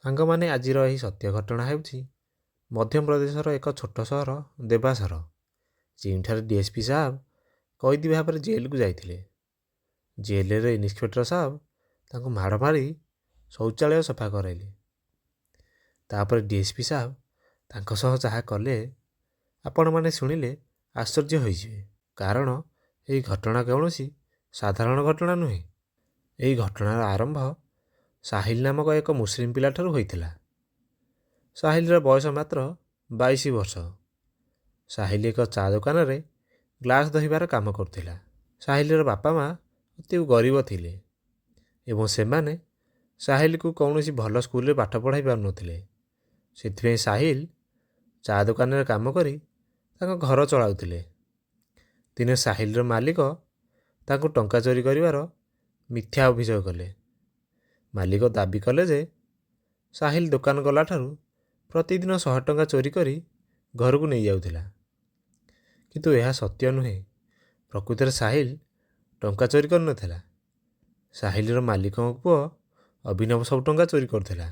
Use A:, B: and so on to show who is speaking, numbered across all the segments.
A: ସାଙ୍ଗମାନେ, ଆଜିର ଏହି ସତ୍ୟ ଘଟଣା ହେଉଛି ମଧ୍ୟପ୍ରଦେଶର ଏକ ଛୋଟ ସହର ଦେବାସର, ଯେଉଁଠାରେ ଡିଏସ୍ପି ସାହେବ କଏଦୀ ଭାବରେ ଜେଲକୁ ଯାଇଥିଲେ। ଜେଲରେ ଇନ୍ସପେକ୍ଟର ସାହେବ ତାଙ୍କୁ ମାଡ଼ ମାରି ଶୌଚାଳୟ ସଫା କରାଇଲେ। ତାପରେ ଡିଏସ୍ପି ସାହେବ ତାଙ୍କ ସହ ଯାହା କଲେ, ଆପଣମାନେ ଶୁଣିଲେ ଆଶ୍ଚର୍ଯ୍ୟ ହୋଇଯିବେ। କାରଣ ଏହି ଘଟଣା କୌଣସି ସାଧାରଣ ଘଟଣା ନୁହେଁ। ଏହି ଘଟଣାର ଆରମ୍ଭ ସାହିଲ ନାମକ ଏକ ମୁସଲିମ ପିଲାଠାରୁ ହୋଇଥିଲା। ସାହିଲର ବୟସ ମାତ୍ର 22 ବର୍ଷ। ସାହିଲ ଏକ ଚା ଦୋକାନରେ ଗ୍ଲାସ୍ ଧୋଇବାର କାମ କରୁଥିଲା। ସାହିଲର ବାପା ମା ଅତି ଗରିବ ଥିଲେ ଏବଂ ସେମାନେ ସାହିଲକୁ କୌଣସି ଭଲ ସ୍କୁଲରେ ପାଠ ପଢ଼ାଇ ପାରୁନଥିଲେ। ସେଥିପାଇଁ ସାହିଲ ଚା ଦୋକାନରେ କାମ କରି ତାଙ୍କ ଘର ଚଳାଉଥିଲେ। ଦିନେ ସାହିଲର ମାଲିକ ତାଙ୍କୁ ଟଙ୍କା ଚୋରି କରିବାର ମିଥ୍ୟା ଅଭିଯୋଗ କଲେ। ମାଲିକ ଦାବି କଲେ ଯେ ସାହିଲ ଦୋକାନ ଗଲାଠାରୁ ପ୍ରତିଦିନ 100 ଟଙ୍କା ଚୋରି କରି ଘରକୁ ନେଇଯାଉଥିଲା। କିନ୍ତୁ ଏହା ସତ୍ୟ ନୁହେଁ। ପ୍ରକୃତରେ ସାହିଲ ଟଙ୍କା ଚୋରି କରିନଥିଲା। ସାହିଲର ମାଲିକଙ୍କ ପୁଅ ଅଭିନବ ସବୁ ଟଙ୍କା ଚୋରି କରୁଥିଲା।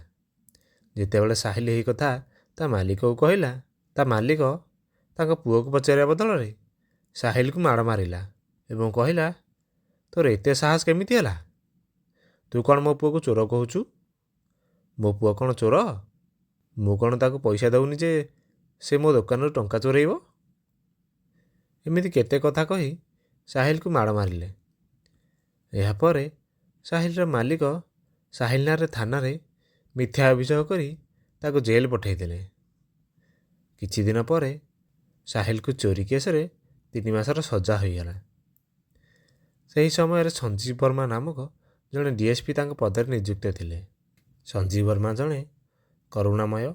A: ଯେତେବେଳେ ସାହିଲ ଏହି କଥା ତା ମାଲିକକୁ କହିଲା, ତା ମାଲିକ ତାଙ୍କ ପୁଅକୁ ପଚାରିବା ବଦଳରେ ସାହିଲକୁ ମାଡ଼ ମାରିଲା ଏବଂ କହିଲା, ତୋର ଏତେ ସାହସ କେମିତି ହେଲା? ତୁ କ'ଣ ମୋ ପୁଅକୁ ଚୋର କହୁଛୁ? ମୋ ପୁଅ କ'ଣ ଚୋର? ମୁଁ କ'ଣ ତାକୁ ପଇସା ଦେଉନି ଯେ ସେ ମୋ ଦୋକାନରୁ ଟଙ୍କା ଚୋରେଇବ? ଏମିତି କେତେ କଥା କହି ସାହିଲକୁ ମାଡ଼ ମାରିଲେ। ଏହାପରେ ସାହିଲର ମାଲିକ ସାହିଲ ନାଁରେ ଥାନାରେ ମିଥ୍ୟା ଅଭିଯୋଗ କରି ତାକୁ ଜେଲ୍ ପଠାଇଦେଲେ। କିଛି ଦିନ ପରେ ସାହିଲକୁ ଚୋରି କେସ୍ରେ 3 ମାସର ସଜା ହୋଇଗଲା। ସେହି ସମୟରେ ସଞ୍ଜୀବ ବର୍ମା ନାମକ ଜଣେ ଡିଏସ୍ପି ତାଙ୍କ ପଦରେ ନିଯୁକ୍ତ ଥିଲେ। ସଞ୍ଜୀବ ବର୍ମା ଜଣେ କରୁଣାମୟ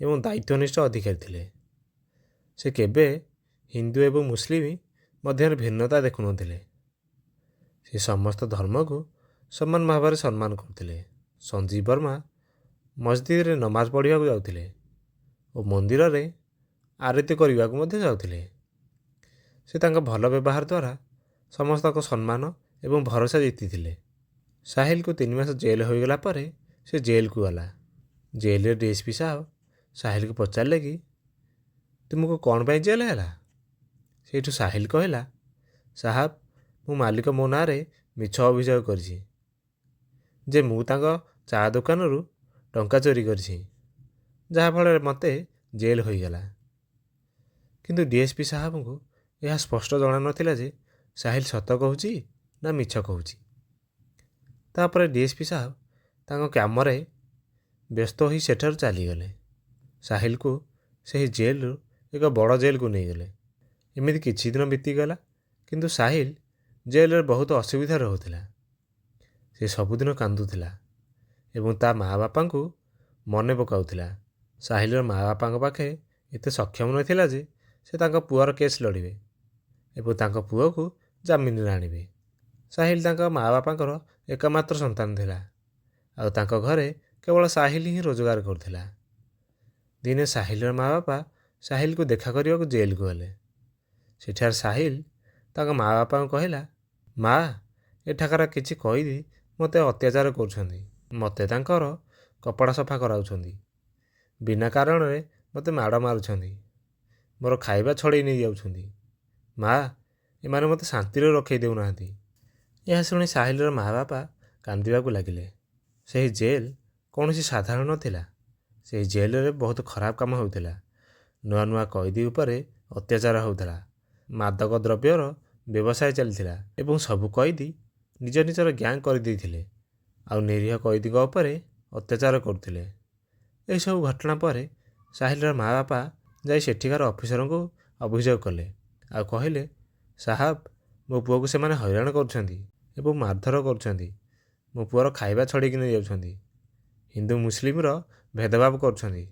A: ଏବଂ ଦାୟିତ୍ୱନିଷ୍ଠ ଅଧିକାରୀ ଥିଲେ। ସେ କେବେ ହିନ୍ଦୁ ଏବଂ ମୁସଲିମ ମଧ୍ୟରେ ଭିନ୍ନତା ଦେଖୁନଥିଲେ। ସେ ସମସ୍ତ ଧର୍ମକୁ ସମାନ ଭାବରେ ସମ୍ମାନ କରୁଥିଲେ। ସଞ୍ଜୀବ ବର୍ମା ମସଜିଦରେ ନମାଜ ପଢ଼ିବାକୁ ଯାଉଥିଲେ ଓ ମନ୍ଦିରରେ ଆରତି କରିବାକୁ ମଧ୍ୟ ଯାଉଥିଲେ। ସେ ତାଙ୍କ ଭଲ ବ୍ୟବହାର ଦ୍ୱାରା ସମସ୍ତଙ୍କ ସମ୍ମାନ ଏବଂ ଭରସା ଜିତିଥିଲେ। ସାହିଲକୁ 3 ମାସ ଜେଲ୍ ହୋଇଗଲା ପରେ ସେ ଜେଲ୍କୁ ଗଲା। ଜେଲରେ ଡିଏସ୍ପି ସାହେବ ସାହିଲକୁ ପଚାରିଲେ କି ତୁମକୁ କ'ଣ ପାଇଁ ଜେଲ୍ ହେଲା? ସେଇଠୁ ସାହିଲ କହିଲା, ସାହାବ, ମୋ ମାଲିକ ମୋ ନାଁରେ ମିଛ ଅଭିଯୋଗ କରିଛି ଯେ ମୁଁ ତାଙ୍କ ଚା ଦୋକାନରୁ ଟଙ୍କା ଚୋରି କରିଛି, ଯାହାଫଳରେ ମୋତେ ଜେଲ୍ ହୋଇଗଲା। କିନ୍ତୁ ଡିଏସ୍ପି ସାହାବଙ୍କୁ ଏହା ସ୍ପଷ୍ଟ ଜଣାନଥିଲା ଯେ ସାହିଲ ସତ କହୁଛି ନା ମିଛ କହୁଛି। ତାପରେ ଡିଏସ୍ପି ସାହାବ ତାଙ୍କ କାମରେ ବ୍ୟସ୍ତ ହୋଇ ସେଠାରୁ ଚାଲିଗଲେ। ସାହିଲକୁ ସେହି ଜେଲ୍ରୁ ଏକ ବଡ଼ ଜେଲ୍କୁ ନେଇଗଲେ। ଏମିତି କିଛି ଦିନ ବିତିଗଲା, କିନ୍ତୁ ସାହିଲ ଜେଲ୍ରେ ବହୁତ ଅସୁବିଧା ରହୁଥିଲା। ସେ ସବୁଦିନ କାନ୍ଦୁଥିଲା ଏବଂ ତା ମା ବାପାଙ୍କୁ ମନେ ପକାଉଥିଲା। ସାହିଲର ମା ବାପାଙ୍କ ପାଖେ ଏତେ ସକ୍ଷମ ନଥିଲା ଯେ ସେ ତାଙ୍କ ପୁଅର କେସ୍ ଲଢ଼ିବେ ଏବଂ ତାଙ୍କ ପୁଅକୁ ଜାମିନରେ ଆଣିବେ। ସାହିଲ ତାଙ୍କ ମା ବାପାଙ୍କର ଏକମାତ୍ର ସନ୍ତାନ ଥିଲା, ଆଉ ତାଙ୍କ ଘରେ କେବଳ ସାହିଲ ହିଁ ରୋଜଗାର କରୁଥିଲା। ଦିନେ ସାହିଲର ମା ବାପା ସାହିଲକୁ ଦେଖା କରିବାକୁ ଜେଲ୍କୁ ଗଲେ। ସେଠାରେ ସାହିଲ ତାଙ୍କ ମା ବାପାଙ୍କୁ କହିଲା, ମା, ଏଠାକାର କିଛି କଏଦୀ ମୋତେ ଅତ୍ୟାଚାର କରୁଛନ୍ତି। ମୋତେ ତାଙ୍କର କପଡ଼ା ସଫା କରାଉଛନ୍ତି, ବିନା କାରଣରେ ମୋତେ ମାଡ଼ ମାରୁଛନ୍ତି, ମୋର ଖାଇବା ଛଡ଼େଇ ନେଇଯାଉଛନ୍ତି। ମା, ଏମାନେ ମୋତେ ଶାନ୍ତିରେ ରଖେଇ ଦେଉନାହାନ୍ତି। ଏହା ଶୁଣି ସାହିଲର ମା ବାପା କାନ୍ଦିବାକୁ ଲାଗିଲେ। ସେହି ଜେଲ୍ କୌଣସି ସାଧାରଣ ନଥିଲା। ସେହି ଜେଲରେ ବହୁତ ଖରାପ କାମ ହେଉଥିଲା। ନୂଆ ନୂଆ କଏଦୀ ଉପରେ ଅତ୍ୟାଚାର ହେଉଥିଲା। ମାଦକ ଦ୍ରବ୍ୟର ବ୍ୟବସାୟ ଚାଲିଥିଲା ଏବଂ ସବୁ କଏଦୀ ନିଜ ନିଜର ଗ୍ୟାଙ୍ଗ କରିଦେଇଥିଲେ ଆଉ ନିରୀହ କଏଦୀଙ୍କ ଉପରେ ଅତ୍ୟାଚାର କରୁଥିଲେ। ଏହିସବୁ ଘଟଣା ପରେ ସାହିଲର ମା ବାପା ଯାଇ ସେଠିକାର ଅଫିସରଙ୍କୁ ଅଭିଯୋଗ କଲେ ଆଉ କହିଲେ, ସାହାବ, ମୋ ପୁଅକୁ ସେମାନେ ହଇରାଣ କରୁଛନ୍ତି ଏବଂ ମାରଧର କରୁଛନ୍ତି। ମୋ ପୁଅର ଖାଇବା ଛଡ଼େଇକି ନେଇଯାଉଛନ୍ତି। ହିନ୍ଦୁ ମୁସଲିମର ଭେଦଭାବ କରୁଛନ୍ତି।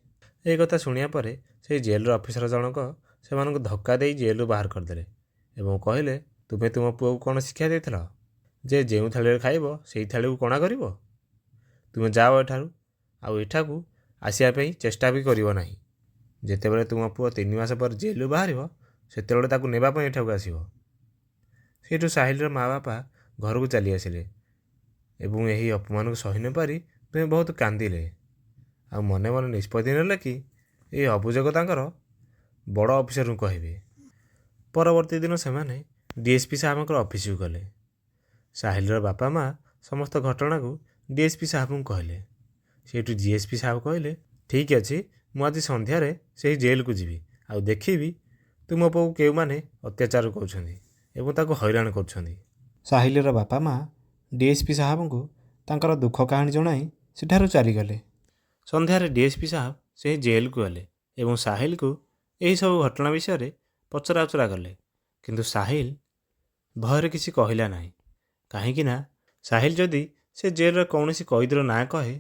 A: ଏହି କଥା ଶୁଣିବା ପରେ ସେହି ଜେଲର ଅଫିସର ଜଣକ ସେମାନଙ୍କୁ ଧକ୍କା ଦେଇ ଜେଲରୁ ବାହାର କରିଦେଲେ ଏବଂ କହିଲେ, ତୁମେ ତୁମ ପୁଅକୁ କ'ଣ ଶିକ୍ଷା ଦେଇଥିଲ ଯେ ଯେଉଁ ଥାଳିରେ ଖାଇବ ସେଇ ଥାଳିକୁ କଣା କରିବ? ତୁମେ ଯାଅ ଏଠାରୁ, ଆଉ ଏଠାକୁ ଆସିବା ପାଇଁ ଚେଷ୍ଟା ବି କରିବ ନାହିଁ। ଯେତେବେଳେ ତୁମ ପୁଅ 3 ମାସ ପରେ ଜେଲରୁ ବାହାରିବ, ସେତେବେଳେ ତାକୁ ନେବା ପାଇଁ ଏଠାକୁ ଆସିବ। ସେଇଠୁ ସାହିଲର ମା ବାପା ଘରକୁ ଚାଲି ଆସିଲେ ଏବଂ ଏହି ଅପମାନକୁ ସହି ନପାରି ଦୁହେଁ ବହୁତ କାନ୍ଦିଲେ ଆଉ ମନେ ମନେ ନିଷ୍ପତ୍ତି ନେଲେ କି ଏ ଅଭିଯୋଗ ତାଙ୍କର ବଡ଼ ଅଫିସରଙ୍କୁ କହିବେ। ପରବର୍ତ୍ତୀ ଦିନ ସେମାନେ ଡିଏସ୍ପି ସାହେବଙ୍କର ଅଫିସକୁ ଗଲେ। ସାହିଲର ବାପା ମା ସମସ୍ତ ଘଟଣାକୁ ଡିଏସ୍ପି ସାହେବଙ୍କୁ କହିଲେ। ସେଇଠୁ ଡିଏସ୍ପି ସାହେବ କହିଲେ, ଠିକ୍ ଅଛି, ମୁଁ ଆଜି ସନ୍ଧ୍ୟାରେ ସେହି ଜେଲକୁ ଯିବି ଆଉ ଦେଖିବି ତୁମ ପୁଅକୁ କେଉଁମାନେ ଅତ୍ୟାଚାର କରୁଛନ୍ତି ଏବଂ ତାକୁ ହଇରାଣ କରୁଛନ୍ତି। ସାହିଲର ବାପା ମା ଡିଏସ୍ପି ସାହେବଙ୍କୁ ତାଙ୍କର ଦୁଃଖ କାହାଣୀ ଜଣାଇ ସେଠାରୁ ଚାଲିଗଲେ। ସନ୍ଧ୍ୟାରେ ଡିଏସ୍ପି ସାହେବ ସେହି ଜେଲକୁ ଗଲେ ଏବଂ ସାହିଲକୁ ଏହିସବୁ ଘଟଣା ବିଷୟରେ ପଚରାଉଚରା କଲେ। କିନ୍ତୁ ସାହିଲ ଭୟରେ କିଛି କହିଲା ନାହିଁ, କାହିଁକି ନା ସାହିଲ ଯଦି ସେ ଜେଲର କୌଣସି କଏଦୀର ନାଁ କହେ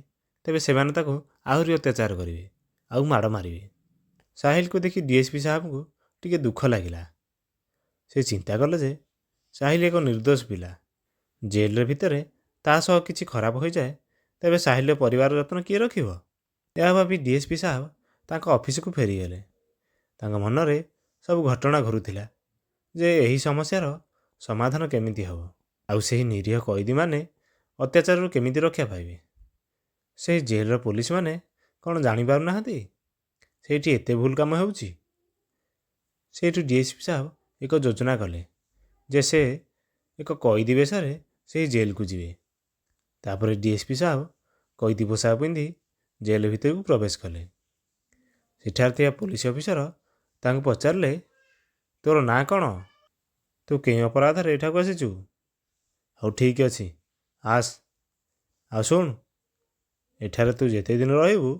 A: ତେବେ ସେମାନେ ତାକୁ ଆହୁରି ଅତ୍ୟାଚାର କରିବେ ଆଉ ମାଡ଼ ମାରିବେ। ସାହିଲକୁ ଦେଖି ଡିଏସ୍ପି ସାହେବଙ୍କୁ ଟିକେ ଦୁଃଖ ଲାଗିଲା। ସେ ଚିନ୍ତା କଲେ ଯେ ସାହିଲ ଏକ ନିର୍ଦ୍ଦୋଷ ପିଲା, ଜେଲର ଭିତରେ ତା ସହ କିଛି ଖରାପ ହୋଇଯାଏ ତେବେ ସାହିଲର ପରିବାର ଯତ୍ନ କିଏ ରଖିବ? ଏହା ଭାବି ଡିଏସ୍ପି ସାହେବ ତାଙ୍କ ଅଫିସକୁ ଫେରିଗଲେ। ତାଙ୍କ ମନରେ ସବୁ ଘଟଣା ଘୁରୁଥିଲା ଯେ ଏହି ସମସ୍ୟାର ସମାଧାନ କେମିତି ହେବ ଆଉ ସେହି ନିରୀହ କଏଦୀମାନେ ଅତ୍ୟାଚାରରୁ କେମିତି ରକ୍ଷା ପାଇବେ। ସେହି ଜେଲର ପୋଲିସମାନେ କ'ଣ ଜାଣିପାରୁନାହାନ୍ତି ସେଇଠି ଏତେ ଭୁଲ କାମ ହେଉଛି? ସେଇଠୁ ଡିଏସ୍ପି ସାହେବ ଏକ ଯୋଜନା କଲେ ଯେ ସେ ଏକ କଏଦୀ ବେଶରେ ସେହି ଜେଲକୁ ଯିବେ। ତାପରେ ଡିଏସ୍ପି ସାହେବ କଏଦୀ ପୋଷାକ ପିନ୍ଧି ଜେଲ ଭିତରକୁ ପ୍ରବେଶ କଲେ। ସେଠାରେ ଥିବା ପୋଲିସ ଅଫିସର ତାଙ୍କୁ ପଚାରିଲେ, ତୋର ନାଁ କ'ଣ? ତୁ କେଉଁ ଅପରାଧରେ ଏଠାକୁ ଆସିଛୁ? ହଉ ଠିକ୍ ଅଛି, ଆସ। ଆଉ ଶୁଣ, ଏଠାରେ ତୁ ଯେତେ ଦିନ ରହିବୁ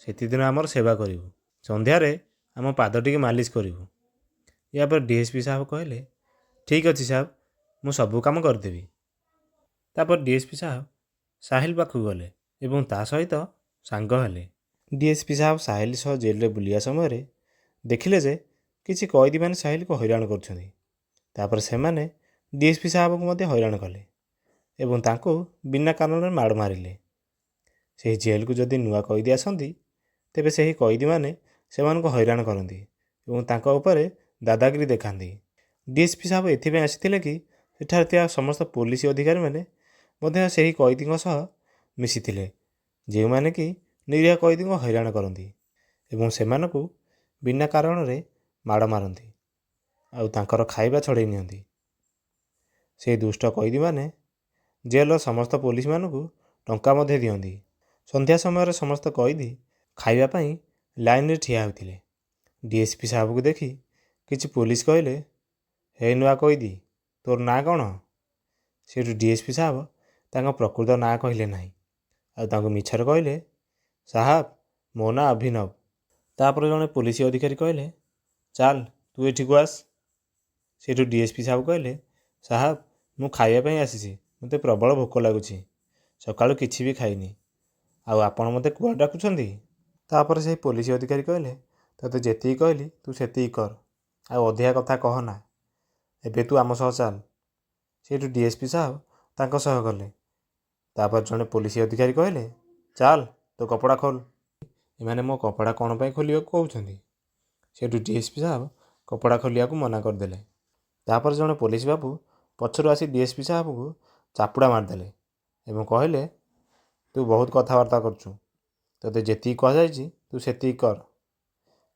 A: ସେତେଦିନ ଆମର ସେବା କରିବୁ, ସନ୍ଧ୍ୟାରେ ଆମ ପାଦ ଟିକେ ମାଲିସ କରିବୁ। ଏହାପରେ ଡିଏସ୍ପି ସାହେବ କହିଲେ, ଠିକ୍ ଅଛି ସାହେବ, ମୁଁ ସବୁ କାମ କରିଦେବି। ତାପରେ ଡିଏସ୍ପି ସାହେବ ସାହିଲ ପାଖକୁ ଗଲେ ଏବଂ ତା ସହିତ ସାଙ୍ଗ ହେଲେ। ଡିଏସ୍ପି ସାହେବ ସାହିଲ ସହ ଜେଲରେ ବୁଲିବା ସମୟରେ ଦେଖିଲେ ଯେ କିଛି କଏଦୀମାନେ ସାହିଲକୁ ହଇରାଣ କରୁଛନ୍ତି। ତାପରେ ସେମାନେ ଡିଏସ୍ପି ସାହେବଙ୍କୁ ମଧ୍ୟ ହଇରାଣ କଲେ ଏବଂ ତାଙ୍କୁ ବିନା କାରଣରେ ମାଡ଼ ମାରିଲେ। ସେହି ଜେଲକୁ ଯଦି ନୂଆ କଏଦୀ ଆସନ୍ତି ତେବେ ସେହି କଏଦୀମାନେ ସେମାନଙ୍କୁ ହଇରାଣ କରନ୍ତି ଏବଂ ତାଙ୍କ ଉପରେ ଦାଦାଗିରି ଦେଖାନ୍ତି। ଡିଏସ୍ପି ସାହେବ ଏଥିପାଇଁ ଆସିଥିଲେ କି ସେଠାରେ ଥିବା ସମସ୍ତ ପୋଲିସ ଅଧିକାରୀମାନେ ମଧ୍ୟ ସେହି କଏଦୀଙ୍କ ସହ ମିଶିଥିଲେ, ଯେଉଁମାନେ କି ନିରୀହ କଏଦୀଙ୍କୁ ହଇରାଣ କରନ୍ତି ଏବଂ ସେମାନଙ୍କୁ ବିନା କାରଣରେ ମାଡ଼ ମାରନ୍ତି ଆଉ ତାଙ୍କର ଖାଇବା ଛଡ଼େଇ ନିଅନ୍ତି। ସେହି ଦୁଷ୍ଟ କଏଦୀମାନେ ଜେଲର ସମସ୍ତ ପୋଲିସମାନଙ୍କୁ ଟଙ୍କା ମଧ୍ୟ ଦିଅନ୍ତି। ସନ୍ଧ୍ୟା ସମୟରେ ସମସ୍ତ କଏଦୀ ଖାଇବା ପାଇଁ ଲାଇନରେ ଠିଆ ହୋଇଥିଲେ। ଡିଏସ୍ପି ସାହେବକୁ ଦେଖି କିଛି ପୋଲିସ କହିଲେ, ହେ ନୂଆ କଏଦୀ, ତୋର ନାଁ କ'ଣ? ସେଇଠୁ ଡିଏସ୍ପି ସାହେବ ତାଙ୍କ ପ୍ରକୃତ ନାଁ କହିଲେ ନାହିଁ ଆଉ ତାଙ୍କୁ ମିଛରେ କହିଲେ, ସାହାବ, ମୋ ନାଁ ଅଭିନବ। ତାପରେ ଜଣେ ପୋଲିସ ଅଧିକାରୀ କହିଲେ, ଚାଲ ତୁ ଏଠିକୁ ଆସ। ସେଇଠୁ ଡିଏସ୍ପି ସାହେବ କହିଲେ, ସାହାବ, ମୁଁ ଖାଇବା ପାଇଁ ଆସିଛି, ମୋତେ ପ୍ରବଳ ଭୋକ ଲାଗୁଛି, ସକାଳୁ କିଛି ବି ଖାଇନି, ଆଉ ଆପଣ ମୋତେ କୁଆଡ଼େ ଡାକୁଛନ୍ତି? ତାପରେ ସେହି ପୋଲିସ ଅଧିକାରୀ କହିଲେ, ତୋତେ ଯେତିକି କହିଲି ତୁ ସେତିକି କର, ଆଉ ଅଧିକା କଥା କହନା, ଏବେ ତୁ ଆମ ସହ ଚାଲ। ସେଇଠୁ ଡିଏସ୍ପି ସାହେବ ତାଙ୍କ ସହ ଗଲେ। ତାପରେ ଜଣେ ପୋଲିସ ଅଧିକାରୀ କହିଲେ, ଚାଲ ତୋ କପଡ଼ା ଖୋଲ। ଏମାନେ ମୋ କପଡ଼ା କ'ଣ ପାଇଁ ଖୋଲିବାକୁ କହୁଛନ୍ତି? ସେଇଠୁ ଡିଏସ୍ପି ସାହେବ କପଡ଼ା ଖୋଲିବାକୁ ମନା କରିଦେଲେ। ତାପରେ ଜଣେ ପୋଲିସ ବାବୁ ପଛରୁ ଆସି ଡିଏସ୍ପି ସାହେବଙ୍କୁ ଚାପୁଡ଼ା ମାରିଦେଲେ ଏବଂ କହିଲେ, ତୁ ବହୁତ କଥାବାର୍ତ୍ତା କରୁଛୁ, ତୋତେ ଯେତିକି କୁହାଯାଇଛି ତୁ ସେତିକି କର।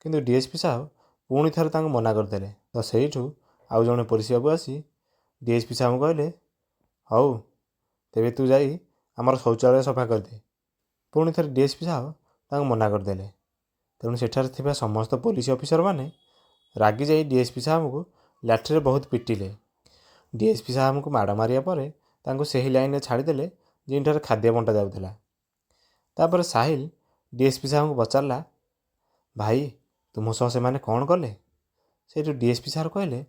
A: କିନ୍ତୁ ଡିଏସ୍ପି ସାହେବ ପୁଣି ଥରେ ତାଙ୍କୁ ମନା କରିଦେଲେ। ତ ସେଇଠୁ ଆଉ ଜଣେ ପୋଲିସ ବାବୁ ଆସି ଡିଏସ୍ପି ସାହେବଙ୍କୁ କହିଲେ, ହଉ ତେବେ ତୁ ଯାଇ ଆମର ଶୌଚାଳୟ ସଫା କରିଦେ। ପୁଣି ଥରେ ଡିଏସ୍ପି ସାହେବ ତାଙ୍କୁ ମନା କରିଦେଲେ। ତେଣୁ ସେଠାରେ ଥିବା ସମସ୍ତ ପୋଲିସ ଅଫିସରମାନେ ରାଗିଯାଇ ଡିଏସ୍ପି ସାହେବଙ୍କୁ ଲାଠିରେ ବହୁତ ପିଟିଲେ। ଡିଏସ୍ପି ସାହେବଙ୍କୁ ମାଡ଼ ମାରିବା ପରେ ତାଙ୍କୁ ସେହି ଲାଇନରେ ଛାଡ଼ିଦେଲେ ଯେଉଁଠାରେ ଖାଦ୍ୟ ବଣ୍ଟା ଯାଉଥିଲା। ତାପରେ ସାହିଲ ଡିଏସ୍ପି ସାହେବଙ୍କୁ ପଚାରିଲା, ଭାଇ, ତୁମ ସହ ସେମାନେ କ'ଣ କଲେ? ସେଇଠୁ ଡିଏସ୍ପି ସାର୍ କହିଲେ,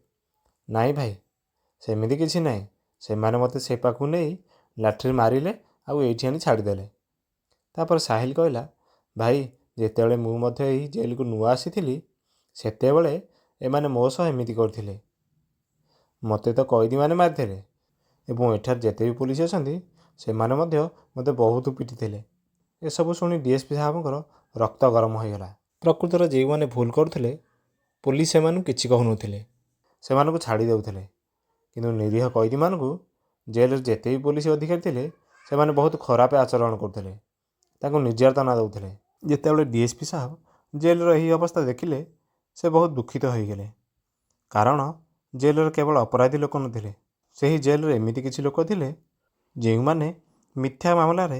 A: ନାଇଁ ଭାଇ, ସେମିତି କିଛି ନାହିଁ, ସେମାନେ ମୋତେ ସେ ପାଖକୁ ନେଇ ଲାଠିରେ ମାରିଲେ ଆଉ ଏଇଠି ଆଣି ଛାଡ଼ିଦେଲେ। ତାପରେ ସାହିଲ କହିଲା, ଭାଇ, ଯେତେବେଳେ ମୁଁ ମଧ୍ୟ ଏହି ଜେଲକୁ ନୂଆ ଆସିଥିଲି ସେତେବେଳେ ଏମାନେ ମୋ ସହ ଏମିତି କରିଥିଲେ। ମୋତେ ତ କଏଦୀମାନେ ମାରିଥିଲେ ଏବଂ ଏଠାରେ ଯେତେ ବି ପୋଲିସ ଅଛନ୍ତି ସେମାନେ ମଧ୍ୟ ମୋତେ ବହୁତ ପିଟିଥିଲେ। ଏସବୁ ଶୁଣି ଡିଏସ୍ପି ସାହେବଙ୍କର ରକ୍ତ ଗରମ ହୋଇଗଲା। ପ୍ରକୃତରେ ଯେଉଁମାନେ ଭୁଲ କରୁଥିଲେ ପୋଲିସ ସେମାନଙ୍କୁ କିଛି କହୁନଥିଲେ, ସେମାନଙ୍କୁ ଛାଡ଼ି ଦେଉଥିଲେ। କିନ୍ତୁ ନିରୀହ କଏଦୀମାନଙ୍କୁ ଜେଲରେ ଯେତେ ବି ପୋଲିସ ଅଧିକାରୀ ଥିଲେ ସେମାନେ ବହୁତ ଖରାପ ଆଚରଣ କରୁଥିଲେ, ତାଙ୍କୁ ନିର୍ଯାତନା ଦେଉଥିଲେ। ଯେତେବେଳେ ଡିଏସ୍ପି ସାହେବ ଜେଲର ଏହି ଅବସ୍ଥା ଦେଖିଲେ, ସେ ବହୁତ ଦୁଃଖିତ ହୋଇଗଲେ। କାରଣ ଜେଲରେ କେବଳ ଅପରାଧୀ ଲୋକ ନଥିଲେ, ସେହି ଜେଲରେ ଏମିତି କିଛି ଲୋକ ଥିଲେ ଯେଉଁମାନେ ମିଥ୍ୟା ମାମଲାରେ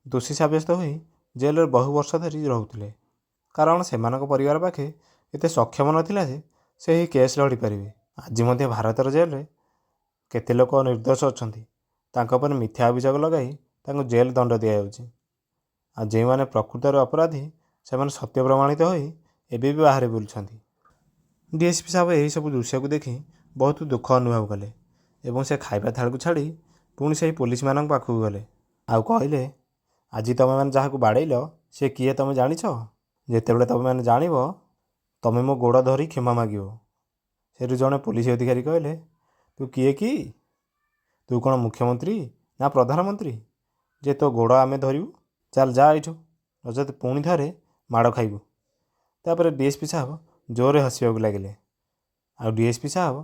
A: ଦୋଷୀ ସାବ୍ୟସ୍ତ ହୋଇ ଜେଲରେ ବହୁ ବର୍ଷ ଧରି ରହୁଥିଲେ। କାରଣ ସେମାନଙ୍କ ପରିବାର ପାଖେ ଏତେ ସକ୍ଷମ ନଥିଲା ଯେ ସେ ଏହି କେସ୍ ଲଢ଼ିପାରିବେ। ଆଜି ମଧ୍ୟ ଭାରତର ଜେଲରେ କେତେ ଲୋକ ନିର୍ଦ୍ଦୋଷ ଅଛନ୍ତି, ତାଙ୍କ ଉପରେ ମିଥ୍ୟା ଅଭିଯୋଗ ଲଗାଇ ତାଙ୍କୁ ଜେଲ ଦଣ୍ଡ ଦିଆଯାଉଛି। ଆଉ ଯେଉଁମାନେ ପ୍ରକୃତରେ ଅପରାଧୀ, ସେମାନେ ସତ୍ୟ ପ୍ରମାଣିତ ହୋଇ ଏବେ ବି ବାହାରେ ବୁଲୁଛନ୍ତି। ଡିଏସ୍ପି ସାହେବ ଏହିସବୁ ଦୃଶ୍ୟକୁ ଦେଖି ବହୁତ ଦୁଃଖ ଅନୁଭବ କଲେ ଏବଂ ସେ ଖାଇବା ଥାଳିକୁ ଛାଡ଼ି ପୁଣି ସେହି ପୋଲିସମାନଙ୍କ ପାଖକୁ ଗଲେ ଆଉ କହିଲେ, ଆଜି ତୁମେମାନେ ଯାହାକୁ ବାଡ଼େଇଲ ସେ କିଏ ତୁମେ ଜାଣିଛ? ଯେତେବେଳେ ତୁମେମାନେ ଜାଣିବ, ତୁମେ ମୋ ଗୋଡ଼ ଧରି କ୍ଷମା ମାଗିବ। ସେଠୁ ଜଣେ ପୋଲିସ ଅଧିକାରୀ କହିଲେ, ତୁ କିଏ କି? ତୁ କ'ଣ ମୁଖ୍ୟମନ୍ତ୍ରୀ ନା ପ୍ରଧାନମନ୍ତ୍ରୀ ଯେ ତୋ ଗୋଡ଼ ଆମେ ଧରିବୁ? ଚାଲ ଯା ଏଇଠୁ, ନଚେତ ପୁଣି ଥରେ ମାଡ଼ ଖାଇବୁ। ତାପରେ ଡିଏସ୍ପି ସାହେବ ଜୋରରେ ହସିବାକୁ ଲାଗିଲେ। ଆଉ ଡିଏସ୍ପି ସାହେବ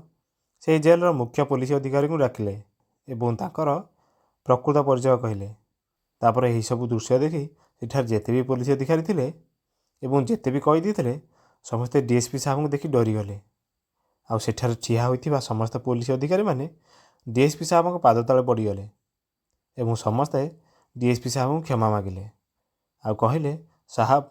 A: ସେହି ଜେଲର ମୁଖ୍ୟ ପୋଲିସ ଅଧିକାରୀଙ୍କୁ ଡାକିଲେ ଏବଂ ତାଙ୍କର ପ୍ରକୃତ ପରିଚୟ କହିଲେ। ତାପରେ ଏହିସବୁ ଦୃଶ୍ୟ ଦେଖି ସେଠାରେ ଯେତେ ବି ପୋଲିସ ଅଧିକାରୀ ଥିଲେ ଏବଂ ଯେତେ ବି କଏଦୀ ଥିଲେ, ସମସ୍ତେ ଡିଏସ୍ପି ସାହେବଙ୍କୁ ଦେଖି ଡରିଗଲେ। ଆଉ ସେଠାରେ ଠିଆ ହୋଇଥିବା ସମସ୍ତ ପୋଲିସ ଅଧିକାରୀମାନେ ଡିଏସ୍ପି ସାହେବଙ୍କ ପାଦ ତଳେ ପଡ଼ିଗଲେ ଏବଂ ସମସ୍ତେ ଡିଏସ୍ପି ସାହେବଙ୍କୁ କ୍ଷମା ମାଗିଲେ ଆଉ କହିଲେ, ସାହାବ,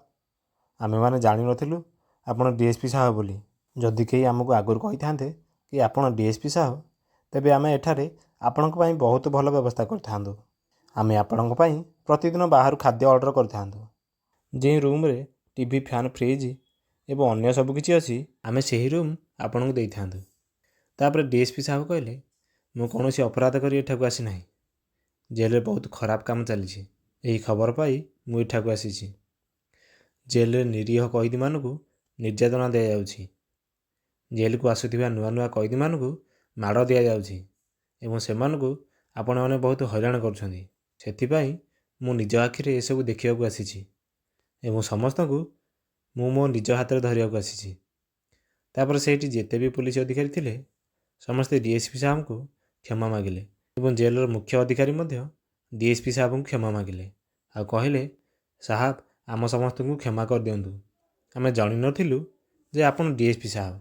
A: ଆମେମାନେ ଜାଣିନଥିଲୁ ଆପଣ ଡିଏସ୍ପି ସାହେବ ବୋଲି। ଯଦି କେହି ଆମକୁ ଆଗରୁ କହିଥାନ୍ତେ କି ଆପଣ ଡିଏସ୍ପି ସାହେବ, ତେବେ ଆମେ ଏଠାରେ ଆପଣଙ୍କ ପାଇଁ ବହୁତ ଭଲ ବ୍ୟବସ୍ଥା କରିଥାନ୍ତୁ। ଆମେ ଆପଣଙ୍କ ପାଇଁ ପ୍ରତିଦିନ ବାହାରୁ ଖାଦ୍ୟ ଅର୍ଡ଼ର କରିଥାନ୍ତୁ। ଯେଉଁ ରୁମ୍ରେ ଟିଭି, ଫ୍ୟାନ୍, ଫ୍ରିଜ୍ ଏବଂ ଅନ୍ୟ ସବୁ କିଛି ଅଛି, ଆମେ ସେହି ରୁମ୍ ଆପଣଙ୍କୁ ଦେଇଥାନ୍ତୁ। ତାପରେ ଡିଏସ୍ପି ସାହେବ କହିଲେ, ମୁଁ କୌଣସି ଅପରାଧ କରି ଏଠାକୁ ଆସିନାହିଁ। ଜେଲରେ ବହୁତ ଖରାପ କାମ ଚାଲିଛି। ଏହି ଖବର ପାଇ ମୁଁ ଏଠାକୁ ଆସିଛି। ଜେଲରେ ନିରୀହ କଏଦୀମାନଙ୍କୁ ନିର୍ଯାତନା ଦିଆଯାଉଛି। ଜେଲକୁ ଆସୁଥିବା ନୂଆ ନୂଆ କଏଦୀମାନଙ୍କୁ ମାଡ଼ ଦିଆଯାଉଛି ଏବଂ ସେମାନଙ୍କୁ ଆପଣମାନେ ବହୁତ ହଇରାଣ କରୁଛନ୍ତି। ସେଥିପାଇଁ ମୁଁ ନିଜ ଆଖିରେ ଏସବୁ ଦେଖିବାକୁ ଆସିଛି ଏବଂ ସମସ୍ତଙ୍କୁ ମୁଁ ମୋ ନିଜ ହାତରେ ଧରିବାକୁ ଆସିଛି। ତାପରେ ସେଇଠି ଯେତେ ବି ପୋଲିସ ଅଧିକାରୀ ଥିଲେ, ସମସ୍ତେ ଡିଏସ୍ପି ସାହେବଙ୍କୁ କ୍ଷମା ମାଗିଲେ ଏବଂ ଜେଲର ମୁଖ୍ୟ ଅଧିକାରୀ ମଧ୍ୟ ଡିଏସ୍ପି ସାହେବଙ୍କୁ କ୍ଷମା ମାଗିଲେ ଆଉ କହିଲେ, ସାହାବ, ଆମ ସମସ୍ତଙ୍କୁ କ୍ଷମା କରିଦିଅନ୍ତୁ। ଆମେ ଜାଣିନଥିଲୁ ଯେ ଆପଣ ଡିଏସ୍ପି ସାହେବ।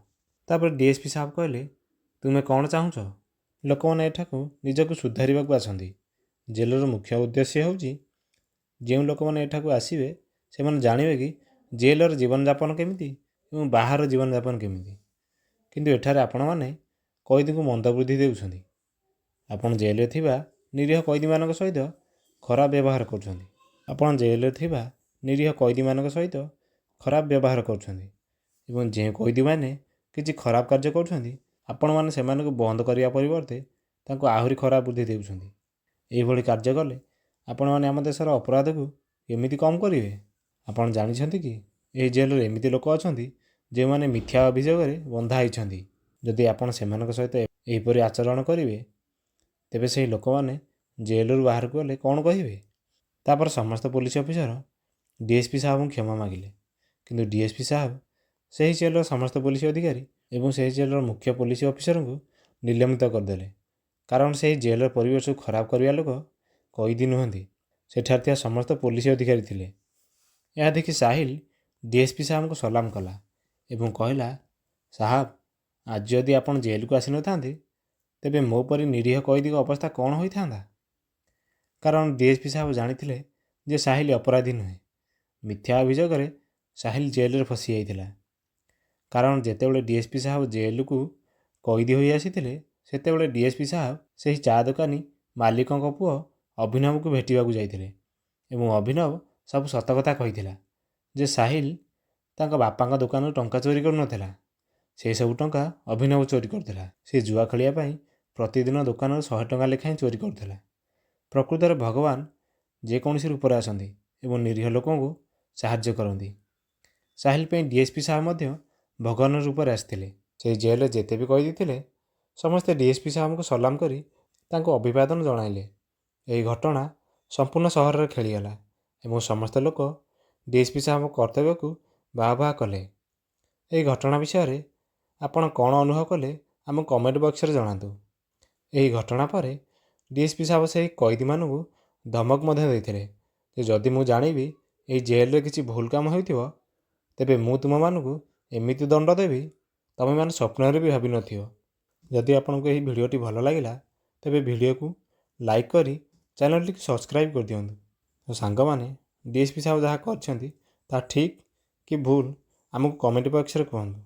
A: ତାପରେ ଡିଏସ୍ପି ସାହେବ କହିଲେ, ତୁମେ କ'ଣ ଚାହୁଁଛ? ଲୋକମାନେ ଏଠାକୁ ନିଜକୁ ସୁଧାରିବାକୁ ଆସନ୍ତି। ଜେଲର ମୁଖ୍ୟ ଉଦ୍ଦେଶ୍ୟ ହେଉଛି ଯେଉଁ ଲୋକମାନେ ଏଠାକୁ ଆସିବେ, ସେମାନେ ଜାଣିବେ କି ଜେଲର ଜୀବନଯାପନ କେମିତି ଏବଂ ବାହାର ଜୀବନଯାପନ କେମିତି। କିନ୍ତୁ ଏଠାରେ ଆପଣମାନେ କଏଦୀଙ୍କୁ ମନ୍ଦବୁଦ୍ଧି ଦେଉଛନ୍ତି। ଆପଣ ଜେଲରେ ଥିବା ନିରୀହ କଏଦୀମାନଙ୍କ ସହିତ ଖରାପ ବ୍ୟବହାର କରୁଛନ୍ତି। ଆପଣ ଜେଲରେ ଥିବା ନିରୀହ କଏଦୀମାନଙ୍କ ସହିତ ଖରାପ ବ୍ୟବହାର କରୁଛନ୍ତି ଏବଂ ଯେଉଁ କଏଦୀମାନେ କିଛି ଖରାପ କାର୍ଯ୍ୟ କରୁଛନ୍ତି, ଆପଣମାନେ ସେମାନଙ୍କୁ ବନ୍ଦ କରିବା ପରିବର୍ତ୍ତେ ତାଙ୍କୁ ଆହୁରି ଖରାପ ବୁଦ୍ଧି ଦେଉଛନ୍ତି। ଏହିଭଳି କାର୍ଯ୍ୟ କଲେ ଆପଣମାନେ ଆମ ଦେଶର ଅପରାଧକୁ କେମିତି କମ୍ କରିବେ? ଆପଣ ଜାଣିଛନ୍ତି କି ଏହି ଜେଲରେ ଏମିତି ଲୋକ ଅଛନ୍ତି ଯେଉଁମାନେ ମିଥ୍ୟା ଅଭିଯୋଗରେ ବନ୍ଧା ହୋଇଛନ୍ତି। ଯଦି ଆପଣ ସେମାନଙ୍କ ସହିତ ଏହିପରି ଆଚରଣ କରିବେ, ତେବେ ସେହି ଲୋକମାନେ ଜେଲରୁ ବାହାରକୁ ଗଲେ କ'ଣ କହିବେ? ତାପରେ ସମସ୍ତ ପୋଲିସ ଅଫିସର ଡିଏସ୍ପି ସାହେବଙ୍କୁ କ୍ଷମା ମାଗିଲେ। କିନ୍ତୁ ଡିଏସ୍ପି ସାହେବ ସେହି ଜେଲର ସମସ୍ତ ପୋଲିସ ଅଧିକାରୀ ଏବଂ ସେହି ଜେଲର ମୁଖ୍ୟ ପୋଲିସ ଅଫିସରଙ୍କୁ ନିଲମ୍ବିତ କରିଦେଲେ। କାରଣ ସେହି ଜେଲର ପରିବେଶକୁ ଖରାପ କରିବା ଲୋକ କଏଦୀ ନୁହନ୍ତି, ସେଠାରେ ଥିବା ସମସ୍ତ ପୋଲିସ ଅଧିକାରୀ ଥିଲେ। ଏହା ଦେଖି ସାହିଲ ଡିଏସ୍ପି ସାହେବଙ୍କୁ ସଲାମ କଲା ଏବଂ କହିଲା, ସାହାବ, ଆଜି ଯଦି ଆପଣ ଜେଲକୁ ଆସିନଥାନ୍ତେ, ତେବେ ମୋ ପରି ନିରୀହ କଏଦୀଙ୍କ ଅବସ୍ଥା କ'ଣ ହୋଇଥାନ୍ତା? କାରଣ ଡିଏସ୍ପି ସାହେବ ଜାଣିଥିଲେ ଯେ ସାହିଲ ଅପରାଧୀ ନୁହେଁ। ମିଥ୍ୟା ଅଭିଯୋଗରେ ସାହିଲ ଜେଲରେ ଫସିଯାଇଥିଲା। କାରଣ ଯେତେବେଳେ ଡିଏସ୍ପି ସାହେବ ଜେଲକୁ କଏଦୀ ହୋଇ ଆସିଥିଲେ, ସେତେବେଳେ ଡିଏସ୍ପି ସାହେବ ସେହି ଚା ଦୋକାନୀ ମାଲିକଙ୍କ ପୁଅ ଅଭିନବକୁ ଭେଟିବାକୁ ଯାଇଥିଲେ ଏବଂ ଅଭିନବ ସବୁ ସତ କଥା କହିଥିଲା ଯେ ସାହିଲ ତାଙ୍କ ବାପାଙ୍କ ଦୋକାନରୁ ଟଙ୍କା ଚୋରି କରୁନଥିଲା, ସେସବୁ ଟଙ୍କା ଅଭିନବ ଚୋରି କରୁଥିଲା। ସେ ଜୁଆ ଖେଳିବା ପାଇଁ ପ୍ରତିଦିନ ଦୋକାନରୁ 100 ଟଙ୍କା ଲେଖାଏଁ ଚୋରି କରୁଥିଲା। ପ୍ରକୃତରେ ଭଗବାନ ଯେକୌଣସି ରୂପରେ ଆସନ୍ତି ଏବଂ ନିରୀହ ଲୋକଙ୍କୁ ସାହାଯ୍ୟ କରନ୍ତି। ସାହିଲ ପାଇଁ ଡିଏସ୍ପି ସାହେବ ମଧ୍ୟ ଭଗବାନ ରୂପରେ ଆସିଥିଲେ। ସେହି ଜେଲରେ ଯେତେ ବି କଏଦୀ ଥିଲେ, ସମସ୍ତେ ଡିଏସ୍ପି ସାହେବଙ୍କୁ ସଲାମ କରି ତାଙ୍କୁ ଅଭିବାଦନ ଜଣାଇଲେ। ଏହି ଘଟଣା ସମ୍ପୂର୍ଣ୍ଣ ସହରରେ ଖେଳିଗଲା ଏବଂ ସମସ୍ତ ଲୋକ ଡିଏସ୍ପି ସାହେବଙ୍କ କର୍ତ୍ତବ୍ୟକୁ ବାଃ ବାଃ କଲେ। ଏହି ଘଟଣା ବିଷୟରେ ଆପଣ କ'ଣ ଅନୁଭବ କଲେ, ଆମକୁ କମେଣ୍ଟ ବକ୍ସରେ ଜଣାନ୍ତୁ। ଏହି ଘଟଣା ପରେ ଡିଏସ୍ପି ସାହେବ ସେହି କଏଦୀମାନଙ୍କୁ ଧମକ ମଧ୍ୟ ଦେଇଥିଲେ ଯେ ଯଦି ମୁଁ ଜାଣିବି ଏହି ଜେଲରେ କିଛି ଭୁଲ କାମ ହେଉଥିବ, ତେବେ ମୁଁ ତୁମମାନଙ୍କୁ ଏମିତି ଦଣ୍ଡ ଦେବି, ତୁମେମାନେ ସ୍ୱପ୍ନରେ ବି ଭାବିନଥିବ। ଯଦି ଆପଣଙ୍କୁ ଏହି ଭିଡ଼ିଓଟି ଭଲ ଲାଗିଲା, ତେବେ ଭିଡ଼ିଓକୁ ଲାଇକ୍ କରି ଚ୍ୟାନେଲଟିକୁ ସବସ୍କ୍ରାଇବ୍ କରିଦିଅନ୍ତୁ। ତ ସାଙ୍ଗମାନେ, ଡିଏସ୍ପି ସାହେବ ଯାହା କରିଛନ୍ତି ତାହା ଠିକ୍ କି ଭୁଲ, ଆମକୁ କମେଣ୍ଟ ବକ୍ସରେ କୁହନ୍ତୁ।